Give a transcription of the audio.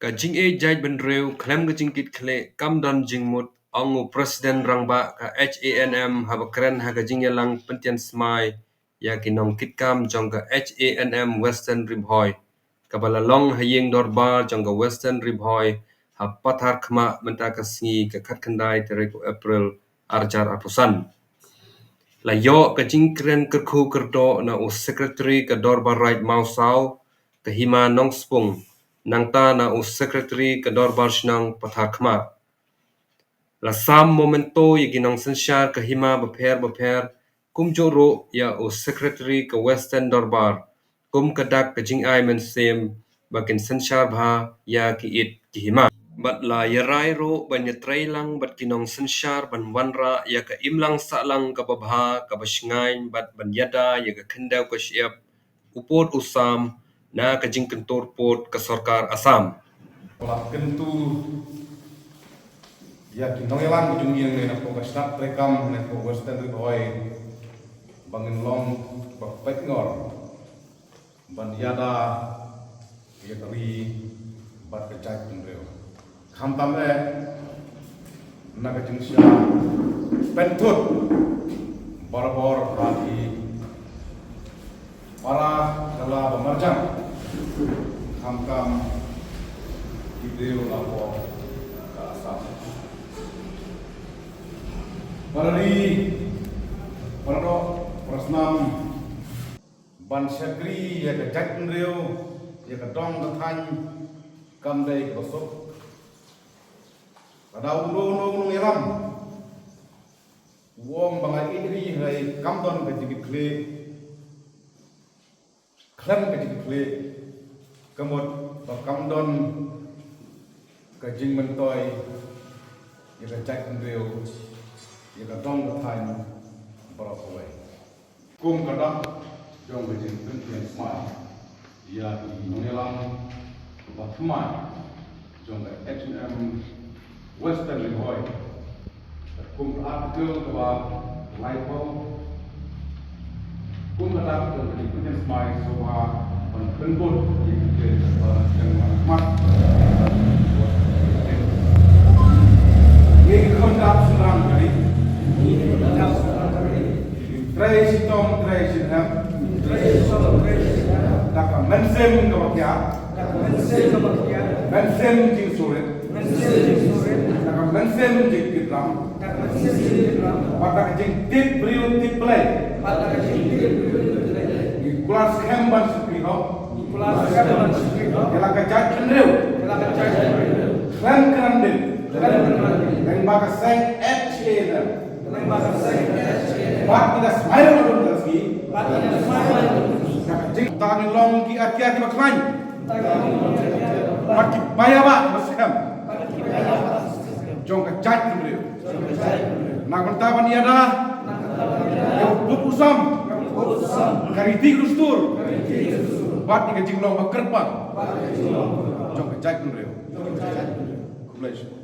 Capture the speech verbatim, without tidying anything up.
Ka jingïeit jaitbynriew khlem ka jingkitkhlieh kam don jingmut, ong u President Rangbah ka H A N M haba kren ha ka jingïalang pyntian smai ïa ki nongkitkam jong ka H A N M Western Ri Bhoi, kaba la long ha ïing dorbar jong ka Western Ri Bhoi ha Patharkhmah mynta ka sngi, ka khatkhyndai tarik u April arhajar arphew san. La ïoh ka jingkren kyrkhu kyrdoh na u Secretary ka Dorbar Raid Mawsaw, ka Hima Nongspung, nangta na u Secretary ka Dorbar Shnong Patharkhmah. La sam memento ïa ki nongsynshar ka hima bapher bapher, kumjuh ruh ïa u Secretary ka Western Dorbar, kum ka dak ka jingai mynsiem ba kin synshar bha ïa ki ïit ki hima. Bad la ïarai ruh ban ïatrei lang bad ki nongsynshar ban wanrah ïa ka imlang sahlang kaba bha kaba shngaiñ bad ban ïada ïa ka khyndew ka shyiap, u pud u sam na ka jingkyntur pud ka sorkar Assam. Ba la kyntu ïa ki nongïalam ka jong ngi ne na ka shnat treikam ne ka Western Ri Bhoi ba ngin long ba peit ngor ban ïada ïa ka ri bad ka jaitbynriew. Khamtam eh na ka jingshisha pynthut barabor ha ki para kylla ba marjan, khamtam ki briew na ka Assam. Para ri, para doh, para snam, ban shakri ïa ka jaitbynriew, ïa ka dong ka thaiñ, kam dei kaba suk. Lada uno uno u nongïalam u ong ba nga ïeit ri, hynrei kam don ka jingkitkhlieh, khlem ka jingkitkhlieh, ka mut ba kam don ka jingmyntoi ïa ka jaitbynriew, ïa ka dong ka thaiñ baroh kawei. Kum ka dak jong ka jingpyntian smai ïa ki nongïalam ba thymmai jong ka H A N M Western Ri Bhoi, kum ka article kaba laiphew, kum ka dak jong ka jingpyntian smai sngewbha ban pynbud ïa ki ktien ba dang la khmat. Ngi kham dap shynrang ka ri. Trei shitom, trei shihem. Da ka mynsiem kaba kiar. Mynsiem jingsngewrit. Da ka mynsiem jingkitram. Bad da ka jingtip briew tip Blei. Ngi kular skhem ban shakri hok ïa la ka jaitbynriew. Khlem kynran dien. Lyngba ka seng H A N M. Bad ngi da smai ïa ka dum ka sngi. Ka jingtang long ki atiar kiba khlaiñ. Bad ki paidbah ba skhem jong ka jaitbynriew. Na ka bynta ban ïada ïa u pud u sam, ka riti ka dustur bad ïa ka jinglong ba kyrpang jong ka jaitbynriew. Khublei shibun.